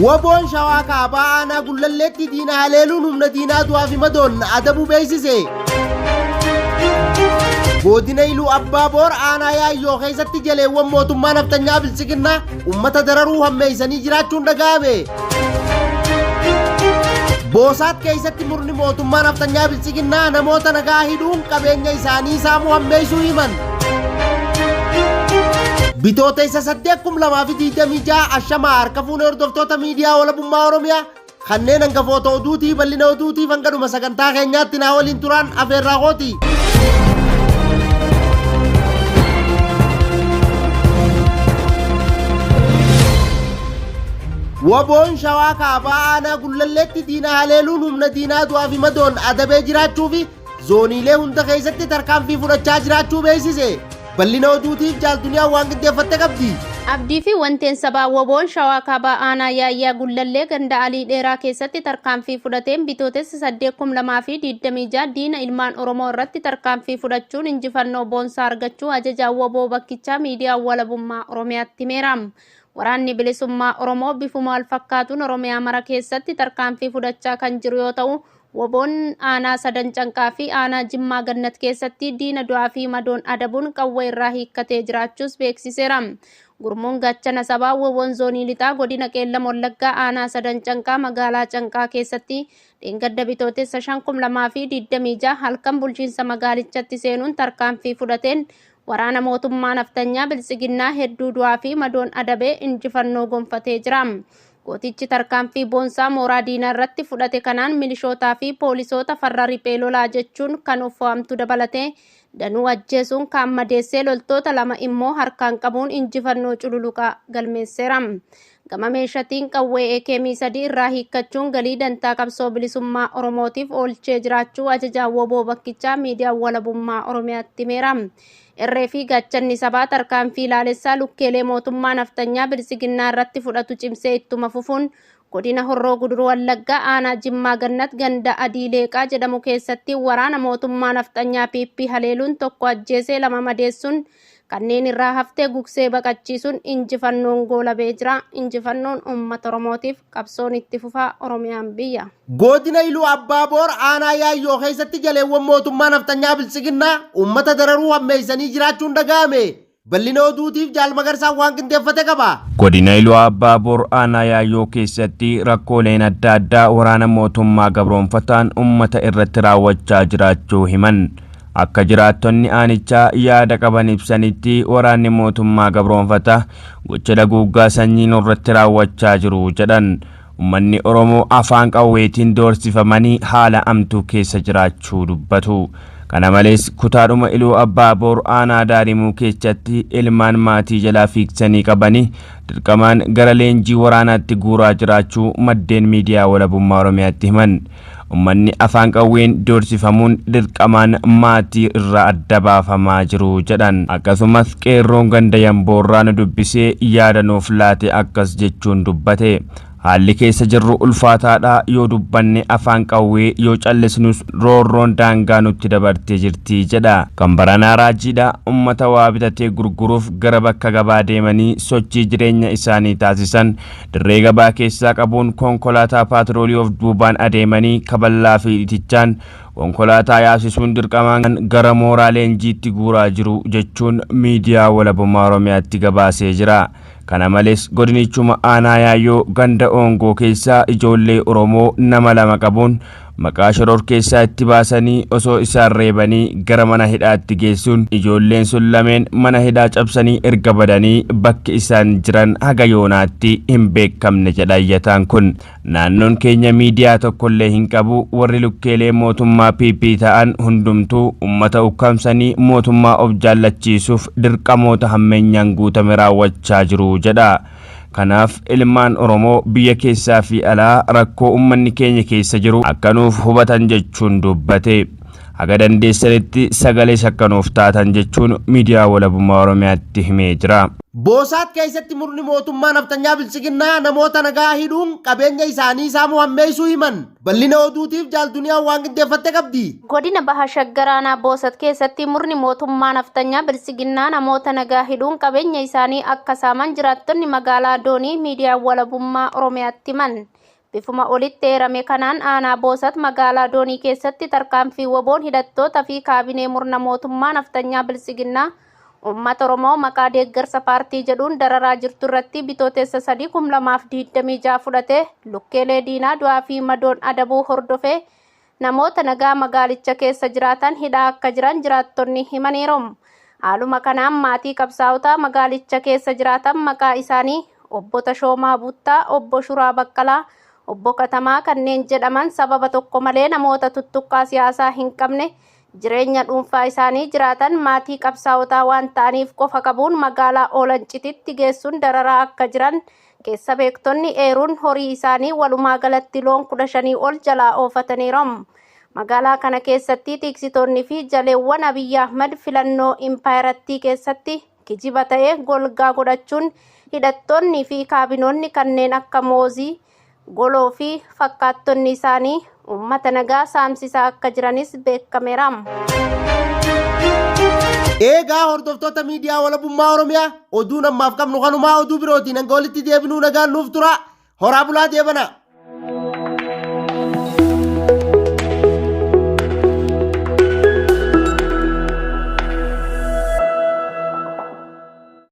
WBOn Shawaa Kaabaa Aanaa Gullalleetti diina haleeluun humna diinaa du'aa fi madoon adabuu beeksise. Godina Iluu Abbaa Boor Aanaa Yaayyoo keessatti jaleewwan mootummaa naftanyaa Biltsiginnaa ummata dararuu hammeessanii jiraachuun dhaga'ame. Boosaat keessatti murni mootummaa naftanyaa Biltsiginnaa namoota nagaa hidhuun qabeenya isaanii saamuu hammeessuu himan. Bitootessa 8 2026 ashamaa harka fuune hordoftoota miidiyaa walabummaa Oromiyaa kanneen hangafoota oduutii bal'ina oduutiif hanga dhuma sagantaa keenyaatti naa waliin turaan afeerraa kooti. WBOn Shawaa Kaabaa Aanaa Gullalleetti diina haleeluun humna diinaa du'aa fi madoon adabee jiraachuu fi zooniilee hunda keessatti tarkaanfii fudhachaa jiraachuu beeksise. Bal'ina oduutiif Jaal Duniyaan waan qindeeffatte qabdi. Abdii fi wanteen sabaa WBOn Shawaa Kaabaa Aanaa Yaayyaa Gullallee ganda Alii Dheeraa keessatti tarkaanfii fudhateen Bitootessa 8 2026 diina ilmaan Oromoo irratti tarkaanfii fudhachuun injifannoo boonsaa argachuu ajajaan WBO bakkichaa miidiyaa walabummaa Oromiyaatti himeera. Waraanni Bilisummaa Oromoo bifuma walfakkaatuun Oromiyaa mara keessatti tarkaanfii fudhachaa kan jiru yoo ta'u, WBOn aanaa Sadan Canqaa fi aanaa Jimmaa Gannat keessatti diina du'aa fi madoon adabuun qawwee irraa hiikkatee jiraachuus beeksiseera. Gurmuun Gaachana Sabaa WBOn Zoonii Lixaa Godina Qeellam Wallaggaa aanaa Sadan Canqaa magaalaa Canqaa keessatti dheengadda Bitootessa 5 2026 halkan bulchiinsa magaalichatti seenuun tarkaanfii fudhateen waraana mootummaa naftanyaa Biltsiginnaa hedduu du'aa fi madoon adabee injifannoo gonfatee jira. Gootichi tarkaanfii boonsaa mooraa diinaa irratti fudhate kanaan milishootaa fi poolisoota farra riphee lolaa jechuun kan of waamtu dabalatee danuu ajjeesuun kaan madeessee loltoota lama immoo harkaan qabuun injifannoo cululuqaa galmeesseera. Gama meeshatiin qawwee AKM 3 irraa hiikkachuun galii dantaa qabsoo bilisummaa Oromootiif oolchee jiraachuu ajajaan WBO bakkichaa miidiyaa walabummaa Oromiyaatti himeera. Irree fi gaachanni sabaa tarkaanfii laalessaa lukkeelee mootummaa naftanyaa Biltsiginnaa irratti fudhatu cimsee ittuma fufuun godina Horroo Guduruu Wallaggaa aanaa Jimmaa Gannat ganda Adii Leeqaa jedhamu keessatti waraana mootummaa nafxanyaa PP haleeluun tokko ajjeesee lama madeessuun kanneen irraa haftee gugsee baqachiisuun injifannoon goolabee jira. Injifannoon uummata Oromootiif qabsoon itti fufaa Oromiyaan biyya. Godina Iluu Abbaa Boor aanaa Yaayyoo keessatti jaleewwan mootummaa nafxanyaa Biltsiginnaa uummata dararuu hammeessanii jiraachuun dhaga'ame. Bal'ina oduutiif Jaal Magarsaan waan qindeeffate qaba. Godina Iluu Abbaa Boor aanaa Yaayyoo keessatti rakkooleen adda addaa waraana mootummaa gabroonfataan uummata irratti raawwachaa jiraachuu himan. Akka jiraattonni aanichaa yaada qaban ibsanitti waraanni mootummaa gabroonfataa gocha daguuggaa sanyii nurratti raawwachaa jiru jedhan. Uummanni Oromoo afaan qawweetiin doorsifamanii haala amtuu keessa jiraachuu dubbatu. Kana malees kutaadhuma Iluu Abbaa Boor aanaa Daarimuu keessatti ilmaan maatii jalaa fiigsanii qabanii dirqamaan gara leenjii waraanaatti guuraa jiraachuu maddeen miidiyaa walabummaa Oromiyaatti himan. Uummanni afaan qawween doorsifamuun dirqamaan maatii irraa adda baafamaa jiru jedhan. Akkasumas qeerroon ganda Yamboorraa nu dubbisee yaada nuuf laate akkas jechuun dubbate. Haalli keessa jirru ulfaataadha yoo dubbanne afaan qawwee yoo callisnus roorroon daangaa nutti dabartee jirti jedha. Kan baranaa raajiidha ummata waa bitatee gurguruuf gara bakka gabaa deemanii sochii jireenya isaanii taasisan dirree gabaa keessaa qabuun konkolaataa paatroolii of duubaan adeemanii kaballaa fi dhitichaan konkolaataa yaasisuun dirqamaan gara mooraa leenjiitti guuraa jiru jechuun miidiyaa walabummaa Oromiyaatti gabaasee jira. Kana malees godinichuma aanaa Yaayyoo ganda Oongoo keessaa ijoollee Oromoo nama lama qabuun maqaa shororkeessaa itti baasanii osoo isaan reebanii gara mana hidhaatti geessuun ijoolleen sun lameen mana hidhaa cabsanii erga badanii bakki isaan jiran haga yoonaatti hin beekamne jedha iyyataan kun. Naannoon keenya miidiyaa tokkollee hin qabu warri lukkeelee mootummaa PP ta'an hundumtuu ummata ukkaamsanii mootummaa of jaallachiisuuf dirqamoota hammeenyaan guutame raawwachaa jiru jedha. Kanaaf ilmaan Oromoo biyya keessaa fi alaa rakkoo ummanni keenya keessa jiru akka nuuf hubatan jechuun dubbate. Haga dandeessanitti sagalees akka nuuf taatan jechuun miidiyaa walabummaa Oromiyaatti himee jira. Boosaat keessatti murni mootummaa naftanyaa Biltsiginnaa namoota nagaa hidhuun qabeenya isaanii saamuu hammeessuu himan. Bal'ina oduutiif Jaal Duniyaan waan qindeeffatte qabdi. Godina Baha Shaggar Aanaa Boosat keessatti murni mootummaa naftanyaa Biltsiginnaa namoota nagaa hidhuun qabeenya isaanii akka saaman jiraattonni magaalaa Doonii miidiyaa walabummaa Oromiyaatti himan. Bifuma olitti eerame kanaan aanaa Boosat magaalaa Doonii keessatti tarkaanfii WBOn hidhattoota fi kaabinee murna mootummaa naftanyaa Biltsiginnaa uummata Oromoo maqaa deeggarsa paartii jedhuun dararaa jirtu irratti Bitootessa 3, 2026 fudhate lukkeelee diinaa du'aa fi madoon adabuu hordofee namoota nagaa magaalicha keessa jiraatan hidhaa akka jiran jiraattonni himaniiru. Haaluma kanaan maatii qabsaa'otaa magaalicha keessa jiraatan maqaa isaanii Obbo Tashoomaa Buttaa, Obbo Shuraa Baqqalaa, Obbo Katamaa kanneen jedhaman sababa tokko malee namoota tuttuqqaa siyaasaa hin qabne jireenya dhuunfaa isaanii jiraatan maatii qabsaa'otaa waan ta'aniif qofa qabuun magaalaa Oolancititti geessuun dararaa akka jiran keessa beektonni eeruun horii isaanii walumaa galatti loon 15 ol jalaa oofataniiru. Magaalaa kana keessatti tiksitoonni fi jaleewwan Abiyyi Ahmad filannoo impaayerattii keessatti kijiba ta'e golgaa godhachuun hidhattoonni fi kaabinoonni kanneen akka Moozii, Goloo fi fakkaattonni isaanii uummata nagaa saamsisaa akka jiranis beekameera. Eegaa hordoftoota miidiyaa walabummaa Oromiyaa oduun ammaaf qabnu kanumaa oduu birootiin hanga walitti deebinuu nagaan nuuf tura. Horaa bulaa deebana.